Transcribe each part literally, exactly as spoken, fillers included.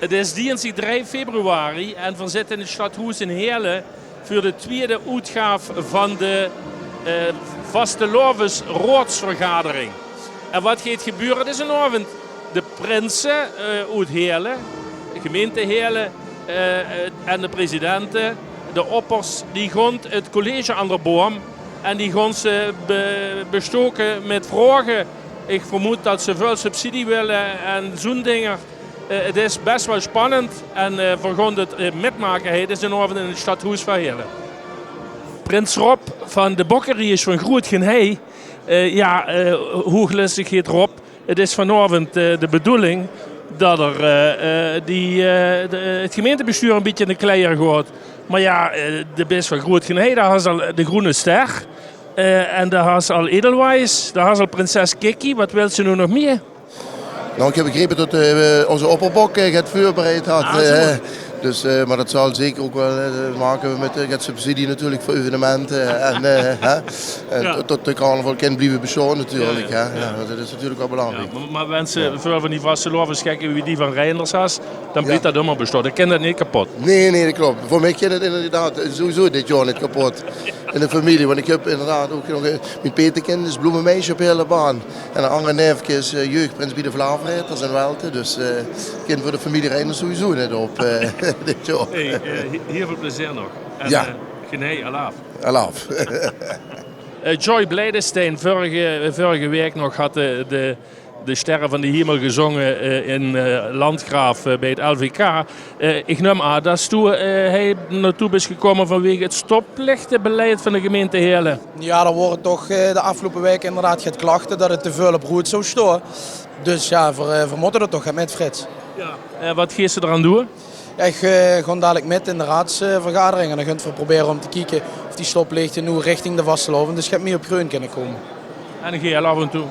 't Is dinsdig drei februari en veer zitte in 't stadhoes in Heële veur de twiede oetgaaf van de eh vastelaovesroadsvergadering. En wat geit gebeure dezen aovend? De prinse eh oet Heële, de gemeente Heële eh en de presidente, de oppers, die gont 't college aan de boom en die gont ze bestoke mit vraoge. Ich vermoed dat ze väöl subsidie wille en zoe'n dinger. Eh, 't is bès waal spannend en eh veer gont 't eh mitmake hei dezen aovend in 't stadhoes van Heële. Prins Rob van de Bokkerieërs van Groeët Genhei. Eh, jao, eh, hoeëglustigheid Rob, 't is vanaovend eh de bedoeling dat er eh die eh 't gemeintebestuur e bietje in de kleier gaot. Mer jao, eh de bis van Groeët Genhei, dao has al de Groene Ster. Eh, en dao has al Edelweiss, dao has al prinses Kiki. Wat wils se noe nog mieë? Nou, ich höb begrepe dat eh ózze opperbok eh get veurbereid hat. Dus, eh, mer dat zal zeker ouch waal eh make mit eh get subsidie natuurlik veur evenemente en eh hè, en dat de carnaval kin blieve besjtaon natuurlik, hè. Jao, dat is natuurlik waal belangriek. Mer wens se väöl van die vastelaovesgekke wie die van Reinders has, dan blief dat ummer besjtaon. Dan kin dat neet kepot. Nae, nae, dat klop. Veur mich kin dat inderdaad sowieso dit jaor neet kepot. In de femilie, want ich höb inderdaad ouch nog eh mien petekind is bloememeisje op Heëlebaan. En 'n anger neefke is eh jeugprins bie de Vlaamritters in Welte. Dus eh kin veur de femilie Reinders sowieso neet op eh dit jaor. Hei, eh, hieël väöl plezeer nog. En eh Genhei, alaaf. Alaaf. Eh Joy Bleidestein, vörrige, vörrige waek nog hat de, de de Sterre van de Hiemel gezónge eh in eh Landgraaf eh bie 't L V K. Eh, ich num aan dat s toe eh hei naotoe bis gekómme vanwege 't stoplichtebeleid van de gemeinte Heële. Jao, d'r wore toch eh de aafgeloupe waeke inderdaad get klachte dat 't te väöl op roeëd zou sjtaon. Dus jao, veer eh veer mótte d'r toch get mit, Frits. Jao. Eh, wat geis se d'r aan doeë? Jao, ich eh gaon dalik mit in de raadsvergadering en dan gaon veer probere óm te kieke of die stoplichte noe richting de vastelaovend ins get mieë op greun kinne kómme. En geel aaf en toe.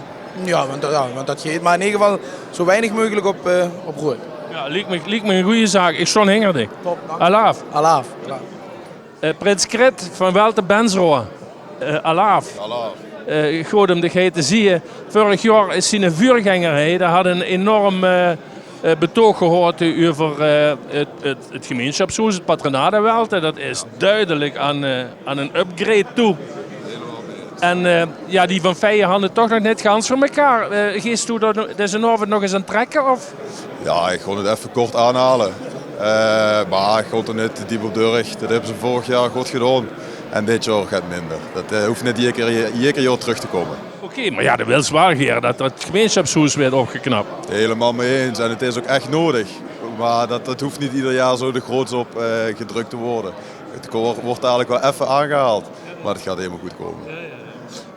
Jao, want, jao, want dat geit. Mer in eder geval zo weinig meugelik op eh op roeëd. Jao, liek mich, liek mich ein gooj zaak. Ich sjtaon hinger dich. Top, dank. Alaaf. Alaaf. Alaaf. Eh, prins Crit van Welte-Bensroa. Eh, alaaf. Alaaf. Eh, good óm dich hei te zieë. Vörig jaor is ziene vuurgenger hei, dae hat ein enorm eh eh betoog gehaoje euver eh 't 't 't gemeinsjapshoes, 't patronaat in Welte. Dat is dudelik aan eh aan ein upgrade toe. En eh jao, die van Feijen hant 't toch nog neet gans veur mekaar. Eh, geis doe dao noe dezen aovend nog ins aan trèkke, of? Jao, ich gaon 't effe kort aanhaole. Eh, mer ich gaon d'r neet diep op durch. Dat höbbe ze vörig jaor good gedaon. En dit jaor get minder. Dat eh hoof neet jeder, jeder jaor trök te kómme. Oké, mer jao, de wils waal, Ger, dat dat gemeinsjapshoes weurt opgeknap. Hielemaol mit eins. En 't is ouch ech nuuedig. Mer dat, dat hoof neet jeder jaor zo de groots op eh gedrök te waere. 't Wuuert eigelik waal effe aangehaold. Mer dat geit hielemaol good kómme.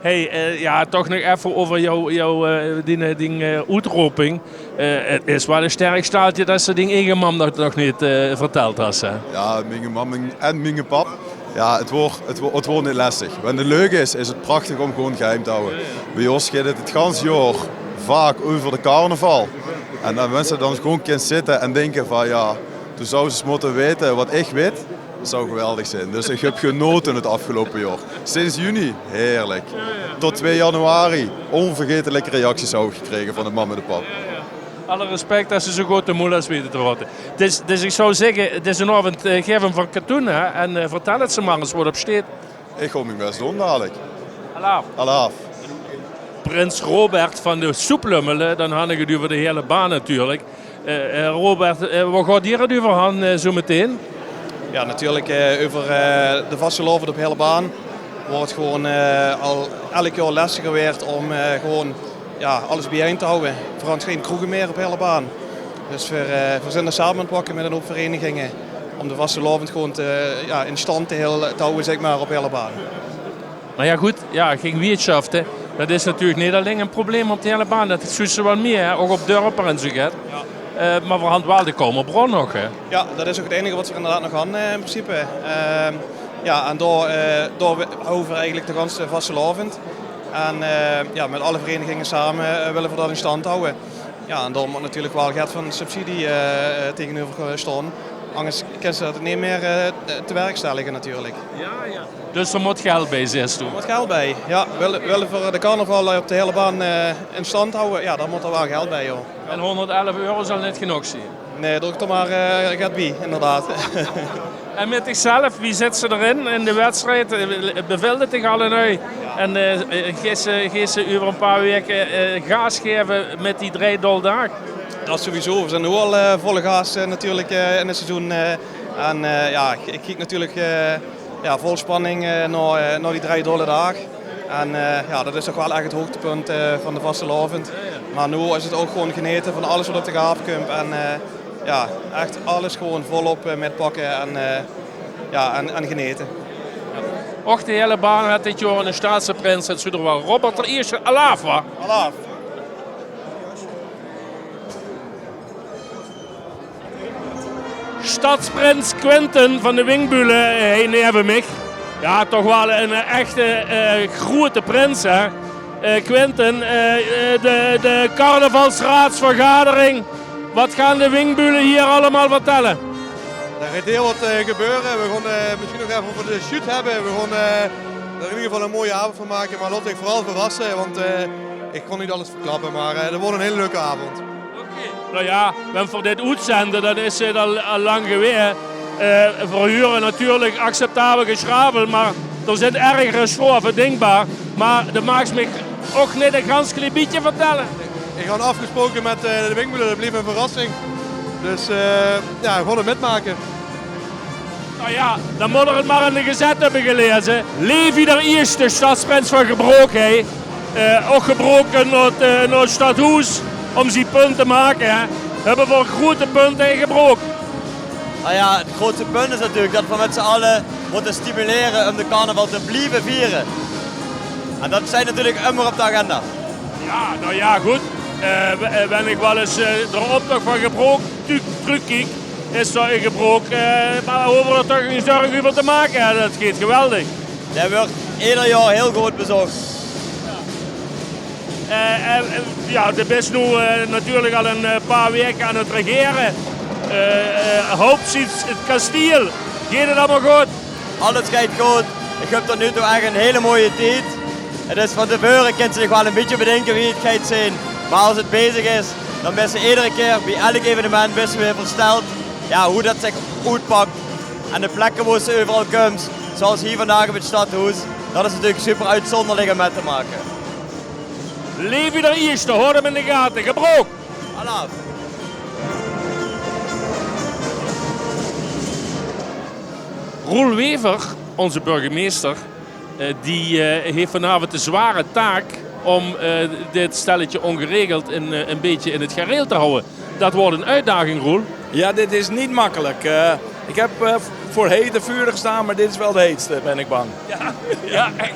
Hei, eh, jao, toch nog effe euver jou, jou, eh, dien, eh, dien eh oetroping. Eh, 't is waal ein sterk sjtaaltje dat se dien eige mam dat nog neet eh vertèld has, hè? Jao, mienge mam en mienge pap. Jao, 't wuuert, 't wuuert, 't wuuert neet lestig. Wen 't leuk is, is 't prachtig óm gewoon geheim te haoje. Bie ós geit 't 't gans jaor vaak euver de carnaval. En dan, wen se dan gewoon kins zitte en dinke van, jao, doe zouws ins mótte weite wat ich weit. Dat zou geweldig zeen. Dus ich höb genaote 't aafgeloupe jaor. Sinds juni, heerlik. Tot twee januari, onvergetelijke reacties höb ich gekrege van de mam en de pap. Alle respect dat se zo good de moel has weite te rotte. Dus, dus ich zou zègke, dezen aovend eh gaef 'm van katoen, hè, en eh vertèl 't ze mer ins wat op sjteet. Ich gaon mien bès doon dalik. Alaaf. Alaaf. Prins Robert van de Soeplummele, dan han ich 't euver de Heëlebaan natuurlik. Eh, eh, Robert, eh, wo gaot geer 't euver han eh zo metein? Jao, natuurlik eh euver eh de vastelaovend op Heëlebaan. Wo 't gewoon eh al elk jaor lestiger weurt óm eh gewoon, jao, alles biejein te haoje. Veer han gein kroege mieë op Heëlebaan. Dus veer eh veer zeen d'r same aan 't pakke mit ein hoop vereiniginge óm de vastelaovend gewoon te, jao, in sjtand te hel-, te haoje, zègk mer, op Heëlebaan. Mer jao, good, jao, gein wieëtsjafte. Dat is natuurlik neet allein ein probleem op de Heëlebaan. Dat zuus se waal mieë, hè, ouch op dörper en zo get. Eh, mer veer hant waal de Koumerbron nog, hè? Jao, dat is ouch 't einige wat veer inderdaad nog hant eh in principe. Ehm, jao, en dao eh dao haoje veer eigelik de ganse vastelaovend. En eh jao, mit alle vereiniginge same eh wille veer dat in sjtand haoje. Jao, en dao mót natuurlik waal get van subsidie eh tegeneuver eh sjtaon. Angers kins se dat neet mier eh, te werkstellige natuurlik. Dus d'r mót geld bie, zaes doe? D'r mót geld bie, jao. Wille, wille v'r de carnaval op de hele baan eh, in stand hawwe, jao, dan mót d'r waal geld bie, jao. En hónderdelf euro zal neet genóg zeen? Nae, doot d'r mer eh, get bie, inderdaad. En mit dichzelf, wie zits se d'rin in de wedstrijd? Eh, bevilt 't dich al en ui? En eh, geis se, geis se euver e paar waeke eh, gaas gaeve mit die drei dol daag? Dat sowieso. V'r zeen noe al eh, volle gaas eh, natuurlik eh, in 't seizoen. Eh, en eh, jao, ich, ich kiek natuurlik eh, jao, vol spanning eh, nao, eh, nao die drei dolle daag. En eh, jao, dat is toch waal ech 't hoogtepunt eh, van de vastelaovend. Mer noe is 't ouch gewoon genete van alles wat op dich aafkump. En eh, jao, ech alles gewoon volop eh, mitpakke en, eh, jao, en, en genete. Och, de hele baan haet dit jaor eine Staatse prins. 't Zuut d'r waal Robert d'r Ieësjte, alaaf, wa? Alaaf. Stadsprins Quinten van de Winkbülle, eh, hie neve mich. Jao, toch waal eine echte eh, groeëte prins, hè. Eh, Quinten, eh, eh, de, de carnavalsraadsvergadering. Wat gaon de Winkbülle hie allemaol vertèlle? D'r geit hieël wat eh, gebeure. V'r gaon eh, mesjien nog effe euver de sjuut höbbe. V'r gaon eh, d'r in eder geval eine mooie aovend van make. Mer laot uch veural verrasse, want eh, ich kan neet alles verklappe. Mer eh, 't wuuert eine hieële leuke aovend. Noe jao, wen v'r dit oetzende, dan is 't al, al lang gewaes. Eh, v'r hure natuurlik acceptabel gesjravel, mer d'r zint ergere sjtroafe dinkbaar. Mer de maags mich och neet e gans klee bietje vertèlle. Ich han aafgesjproke mit eh, de Winkbülle, dat blief ein verrassing. Dus eh, jao, gewoon 't mitmake. Noe jao, dan mót d'r 't mer in de gezèt höbbe gelaeze. Levi d'r Ieësjte, stadsprins van Gebrook, hè. Eh, och Gebrook nao 't eh, nao 't stadhoes óm zie punt te make, hè. Höbbe v'r groeëte punte in Gebrook? Noe jao, 't groeëtste punt is natuurlik dat v'r mit z'n alle mótte stimulere óm de carnaval te blieve viere. En dat steit natuurlik ummer op de agenda. Jao, noe jao, good. Eh, w- eh, wen ich waal ins eh, d'r optoch van Gebrook tu- trökkiek, is d'r in Gebrook, eh, mer hove v'r d'r toch gein zörg euver te make. Jao, dat geit geweldig. Dae wuuert eder jaor hieël good bezoch. Eh, eh, eh, jao, de bis noe eh, natuurlik al ein eh, paar waeke aan 't regere. Eh, eh, Hauptsitz, 't kastiel. Geit 't allemaol good? Alles geit good. Ich höb tot noe toe ech eine hieële mooie tied. 't Is van te veure, kins se dich waal ein bietje bedinke wie 't geit zeen. Mer es 't bezig is, dan bis se edere kier bie elk evenement bis se weer versteld. Jao, wie dat zich oetpak. En de plekke wo se euveral kums, zoeas hie vandaag op 't stadhoes, dat is natuurlik super oetzunderlik óm mit te make. Levi d'r Ieësjte, haw 'm in de gate. Gebrook! Alaaf! Roel Wever, ózze burgemeister, eh, dae eh, haet vanaovend de zjwaore taak óm eh, dit stelletje óngeregeld ein eh, ein bietje in 't gareel te hawwe. Dat wuuert ein oetdaging, Roel. Jao, dit is neet makkelik. Eh, ich höb eh, veur hete vure gestaon, mer dit is waal de heetste, bön ich bang. Jao, ech.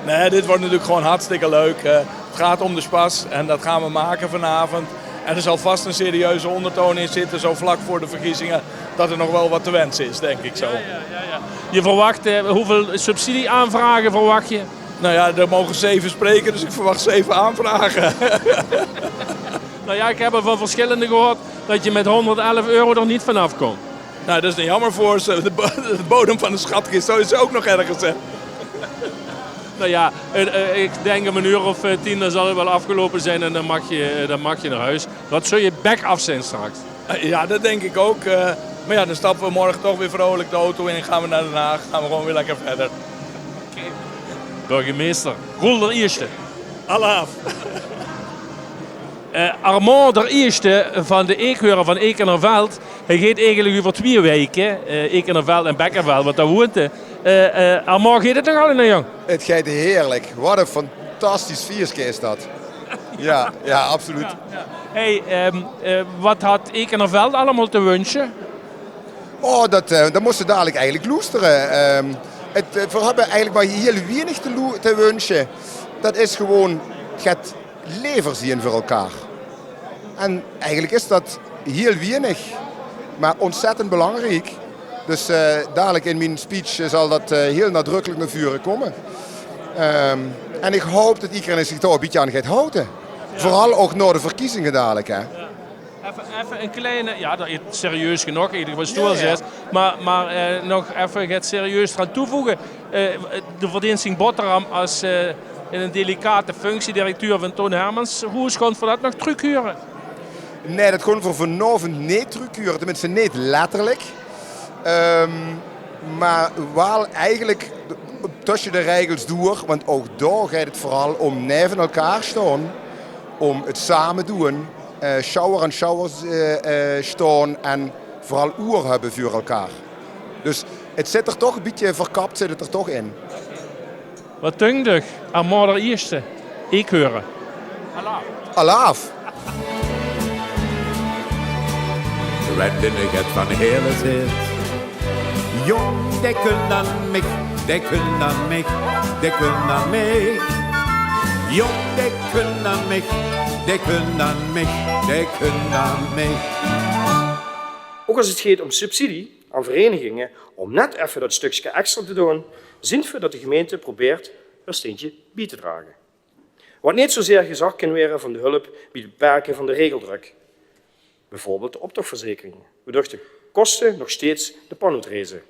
Nae, dit wuuert natuurlik gewoon hartstikke leuk. Eh, 't geit óm de sjpas en dat gaon v'r make vanaovend. En d'r zal vas eine serieuze óngertoon in zitte, zoe vlak veur de verkiezinge, dat d'r nog waal wat te wense is, dink ich zoe. Jao, jao, jao. Doe verwachs eh, wieväöl subsidie-aanvraoge verwachs doe? Noe jao, d'r moge zeve sjpreke, dus ich verwach zeve aanvraoge. Noe jao, ich höb al van versjillende gehuurd dat doe mit hónderdelf euro d'r neet vanaaf kums. Noe, dat is neet jaomer veur ze. De bo- de bodem van de sjat geit sowieso ouch nog örges, hè. Noe jao, eh, eh, ich dink óm ein oer of eh, tien, dan zal 't waal aafgeloupe zeen en dan maag doe eh, dan maag doe nao hoes. Wat zóls doe bek aaf zeen sjtraks? Eh, jao, dat dink ich ouch. Eh, mer jao, dan sjtappe v'r morge toch weer vreulik de auto in en gaon v'r nao Den Haag. Gaon v'r gewoon weer lekker wiejer. Burgemeister, Roel d'r Ieësjte. Alaaf. Eh, Armand d'r Ieësjte van de Eekhueër van Ekenerveld. Hae geit eigelik euver twieë waeke, eh, Ekenerveld en Bekkerveld, want dao woeënt hae. Eh, eh, Armand, geit 't nog al in de jong? 't Geit hieërlik. Wat ein fantastisch fieëske is dat. Jao, jao, absoluut. Hey, ehm, eh, wat haet Ekenerveld allemaol te wunsje? Oh, dat, eh, dan mós se dalik eigelik loestere. Ehm, 't, eh, v'r höbbe eigelik mer hieël wieënig te, loe- te wunsje. Dat is gewoon get lever zeen veur elkaar. En eigelik is dat hieël wieënig, mer óntzèttend belangriek. Dus eh, dalik in mien speech eh, zal dat eh, hieël nadrukkelik nao veure kómme. Ehm, en ich haop dat ederein zich dao ein bietje aan geit hawte. Veural ouch nao de verkiezinge dalik, hè. Effe, effe Ein kleine, jao, dat is serieus genóg, in eder geval stoer zit. Mer, mer eh, nog effe get serieus d'raan toevoege. Eh, de verdeenst zien boterham as eh, in ein delicate functie, directeur van Toon Hermans. Hoe is, gaon v'r dat nog trökhure? Nae, dat gaon v'r vanaovend neet trökhure, tenminste neet letterlik. Ehm, mer waal eigelik tösse de regels door, want ouch dao geit 't veural óm naeve elkaar staon, óm 't same doon, eh, sjouwer aan sjouwer eh, eh, staon en veural oer höbbe veur elkaar. Dus 't zit d'r toch e bietje verkap, zit 't d'r toch in. Wat dunk uch, Armand d'r Ierste? Ich heure. Alaaf. Rende get van hele zit. Jóng, dee kun aan mich, dee kun aan mich, dee kun aan mich. Jóng, dee kun aan mich, dee kun aan mich, dee kun aan mich. Ouch es 't geit óm subsidie aan vereiniginge óm net effe dat stökske extra te doon, zeen v'r dat de gemeinte probeert häör steentje bie te drage. Wat neet zoezeer gezag kin waere van de hulp bie 't beperke van de regeldrök. Bieveurbeeld de optochverzekeringe, waodoor de koste nog steeds de pan oetreze.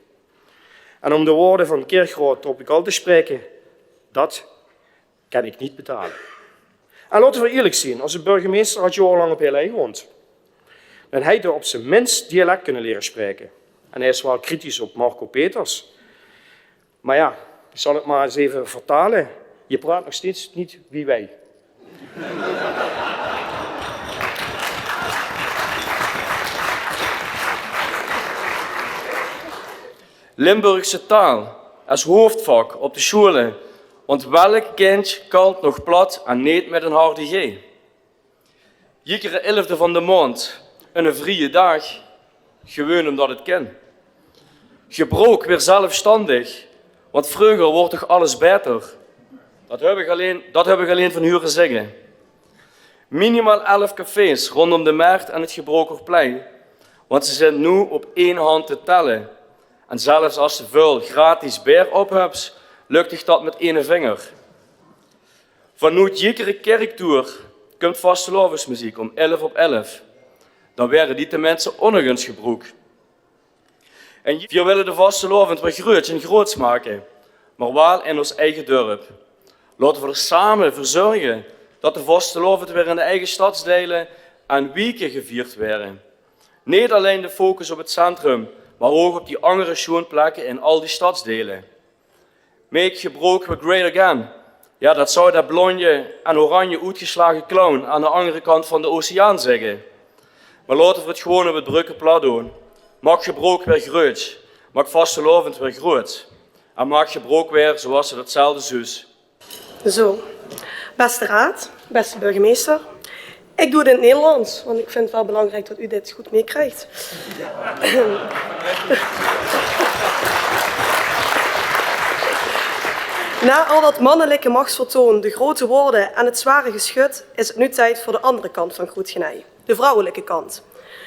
En óm de waorde van Kirchroa Tropical te spraeke, dat kin ich neet betale. En laote v'r ierlik zeen, ózze burgemeister haet jaorelang op Heel Ei gewoond. Dan haet hae op z'n mins dialek kunne liere spraeke. En hae is waal kritisch op Marco Peters. Mer jao, ich zal 't mer ins effe vertale. Geer praot nog steeds neet wie veer. Limburgse taal es hoofdvak op de sjoeële, want welk kindj kalt nog plat en neet mit ein harde G? Jiedere elfde van de maond eine vrieje daag, gewoon ómdat 't kin. Gebrook weer zelfstandig, want vreuger woort toch alles baeter. Dat höb ich allein, dat höb ich allein van hure zègke. Minimaal elf cafés róndóm de Mert en 't Gebrookerplein, want ze zint noe op ein hand te telle. En zelfs es se väöl gratis beer op höbs, lök dich dat mit eine vinger. Van noe jiedere kirktoer kump vastelaovesmeziek óm elf op elf. Dan waere die teminste ouch nog ins gebroek. En veer wille de vastelaovend weer greuts en groots make, mer waal in ós eige dörp. Laote veer d'r same veur zörge dat de vastelaovend weer in de eige stadsdeile en wieke gevierd waere. Neet allein de focus op 't centrum, mer ouch op die anger sjoeën plekke in al die stadsdeile. Make Gebrook weer great again. Jao, dat zou de blonje en oranje oetgeslage clown aan de anger kant van de oceaan zègke. Mer laote veer 't gewoon op 't Brögker plat doon. Maak Gebrook weer greuts. Maak vastelaovend weer groot. En maak Gebrook weer zoeas se dat zelde zuus. Zo, beste raad, beste burgemeester. Ik doe het in het Nederlands, want ik vind het wel belangrijk dat u dit goed meekrijgt. Na al dat mannelijke machtsvertoon, de grote woorden en het zware geschut is het nu tijd voor de andere kant van Groet Genei. De vrouwelijke kant.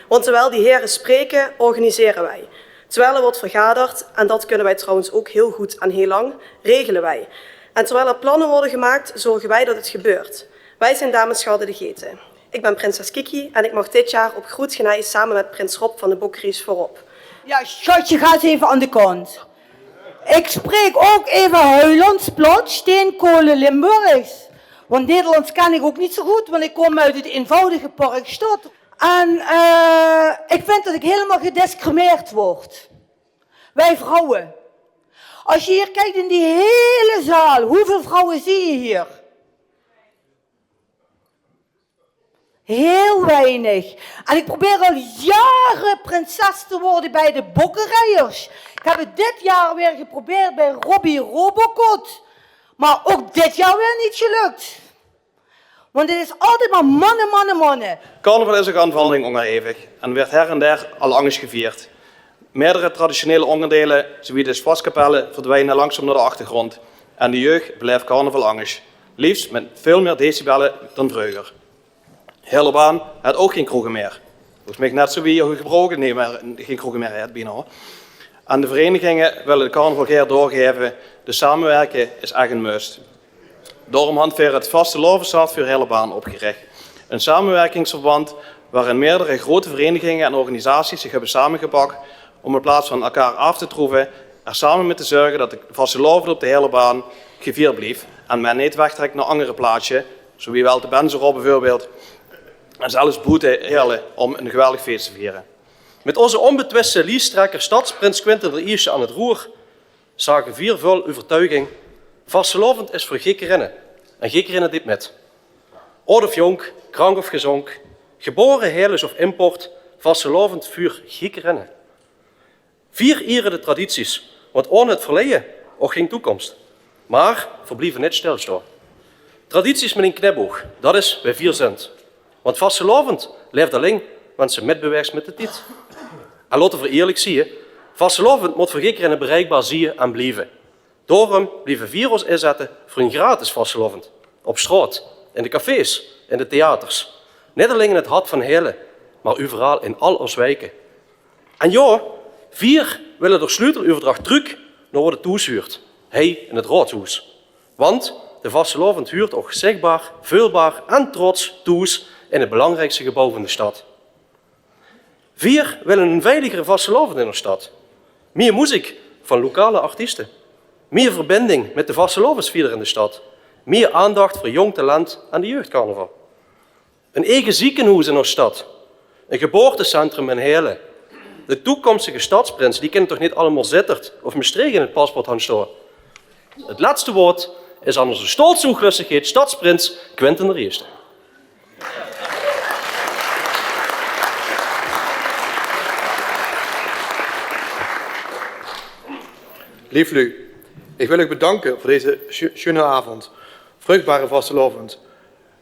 Want terwijl die heren spreken, organiseren wij. Terwijl er wordt vergaderd, en dat kunnen wij trouwens ook heel goed en heel lang, regelen wij. En terwijl er plannen worden gemaakt, zorgen wij dat het gebeurt. Wij zijn dames Garde de Gete. Ik ben prinses Kiki en ik mag dit jaar op Groet Genei samen met prins Rob van de Bokkeries voorop. Ja, schatje, ga eens even aan de kant. Ik spreek ook even Hollands plat, steenkolen Limburgs. Want Nederlands kan ik ook niet zo goed, want ik kom uit het eenvoudige Parkstad. En eh, ik vind dat ik helemaal gediscrimineerd word. Wij vrouwen. Als je hier kijkt in die hele zaal, hoeveel vrouwen zie je hier? Heel weinig. En ik probeer al jaren prinses te worden bij de Bokkerijers. Ik heb het dit jaar weer geprobeerd bij Robbie Robocot. Maar ook dit jaar weer niet gelukt. Want het is altijd maar mannen, mannen, mannen. Carnaval is ouch aan verandering óngerhevig en weurt her en der al angesj gevierd. Meerdere traditionele óngerdeile, zowie de sjpaskapelle, verdwiene langzaam nao de achtergróndj en de jeug belaef carnaval angesj, leefs mit väöl mieë decibelle dan vreuger. Heerlerbaan haet ouch gein kroege mieë. Volges mich net zowie Gebrook neet mieë, gein kroege mieë haet, bienao. En de vereniginge wille de carnaval gaer doorgaeve, dus samewirke is ech ein must. Daorum hant veer 't Vastelaovesrad veur Heerlerbaan opgerich. Ein samewirkingsverband woa-in meerdere groeate vereniginge en organisaties zich höbbe samegepak óm in plaats van elkaar aaf te troeve, d'r same mit te zörge det de vastelaovend op de Heëlebaan gevierd blief en me neet wegtrèk nao anger plaatsje, zoewie Welte-Benzeroa bieveurbeeld, en zelfs boete Heële óm e geweldig fees te viere. Mit ózze ónbetwiste liesttrekker stadsprins Quinten d'r Ieësjte aan 't roer zage veer völ euvertuiging: vastelaovend is veur gikkerinne en gikkerinne deet mit. Aod of jónk, krank of gezónk, gebaore Heëles of import, vastelaovend veur gikkerinne. Veer iere de tradities, want oane 't verleie ouch geng toekoms. Mer veer blieve neet stilstaon. Tradities mit 'ne knipoog, det is wae veer zint. Want vastelaovend laef allein wens se mitbeweegs mit de tied. En laote veer ierlik zieë, vastelaovend mót veur gikkerinne bereikbaar zieë en blieve. Daoróm blieve veer ós inzètte veur 'ne gratis vastelaovend. Op sjtraot, in de cafés, in de theaters. Neet allein in 't hart van Heële, mer euveral in al ós wieke. En jao, veer wille d'r sjleuteleuverdrach trök nao woa 't toes huurt, hie in 't raodhoes. Want de vastelaovend huurt ouch zichbaar, veulbaar en trots toes in 't belangriekste geboew van de stad. Veer wille 'ne veiligere vastelaovend in ós stad. Mieë meziek van lokale artieste. Mieë verbinding mit de vastelaovesvierder in de stad. Mieë aandach veur jónk talent en de jeugdcarnaval. 'n Eige zeekenhoes in ós stad. 'n Geboortecentrum in Heële. De toekomstige stadsprins, die kinne toch neet allemaol Zitterd of Mestreech in 't paspoort han sjtaon? 't Lètste woord is aan ózze sjtoltse hoeglöstigheid stadsprins Quinten d'r Ieësjte. Leef luuj, ich wil uch bedanke veur deze sj-, sjunne aovend. Vruchtbare vastelaovend.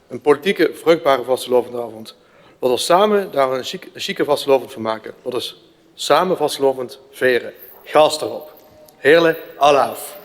'ne Politieke, vruchtbare vastelaovendsaovend. Laot ós same dao 'ne sjiek-, 'ne sjieke vastelaovend van make. Laot ós same vastelaovend viere. Gaas d'rop. Heële alaaf.